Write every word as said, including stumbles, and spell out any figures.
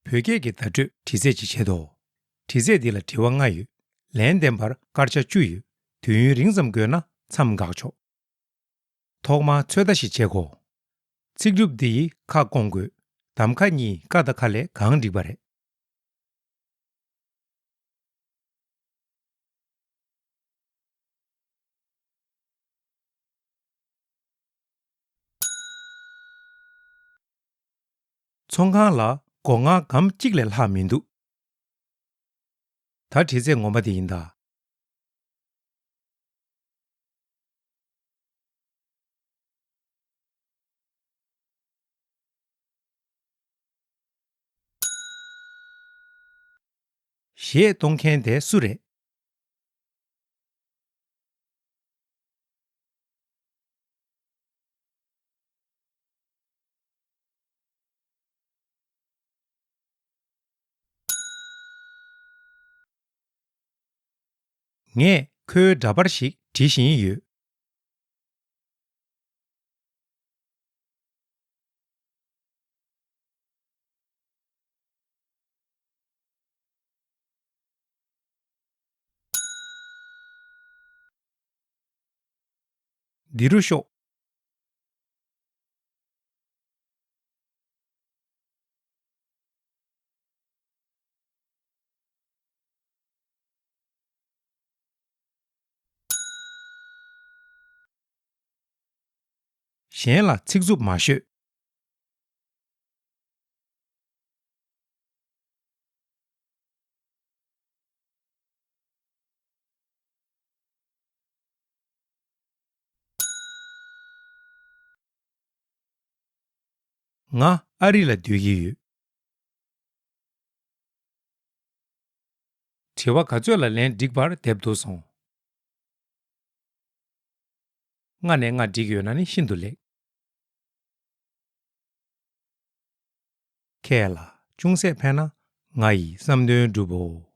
བོད་སྐད་ཀྱི་བརྡ་སྤྲོད་དྲི་རྩད་ཅིག་བྱེད་དོ། དྲི་རྩད་འདི་ལ་དྲི་བ་ལྔ་ཡོད། ལན་འདེབས་པར་སྐར་ཆ་བཅུ་ཡོད། དུས་ཡུན་རིང་ཙམ་དགོས་ན་མཚམས་འགག་ཆོག། ཐོག་མར་ཚོད་ལྟ་ཞིག་བྱེད་དགོས། ཚིག་གྲུབ་འདི་ཡི་ཁ་སྐོང་དགོས། གདམ་ཁ་གཉིས་ཀ་དང་ཁ་ལས་གང་འགྲིག་པ་རེད། ཚོང་ཁང་ལ་སྒོ་ང་སྒམ་གཅིག་ལས་ལྷག་མི་འདུག། ད་དྲི་རྩད་ངོ་མ་དེ་ཡིན་ད། གཞས་གཏོང་མཁན་དེ་སུ་རེད། ངས་ཁོའི་འདྲ་པར་ཞིག་བྲིས་བཞིན་ཡོད། འདི་རུ་ཤོག། གཞན་ལ་ཚིག་རྩུབ་མ་ཤོད། ང་ཨ་རི་ལ་སྡོད་ཀྱི་ཡོད། དྲི་བ་ག་ཚོད་ལ་ལན་འགྲིག་པར་འདེབས་ཐུབ་སོང་། ལྔ་ནས་ལྔ་འགྲིག་ཡོད་ན་ནི་ཤིན་ཏུ་ལེགས། ཁྱེད་ལ་ཅུང་ཟད་ཕན་ན་ང་ཡི་བསམ་དོན་འགྲུབ་བོ།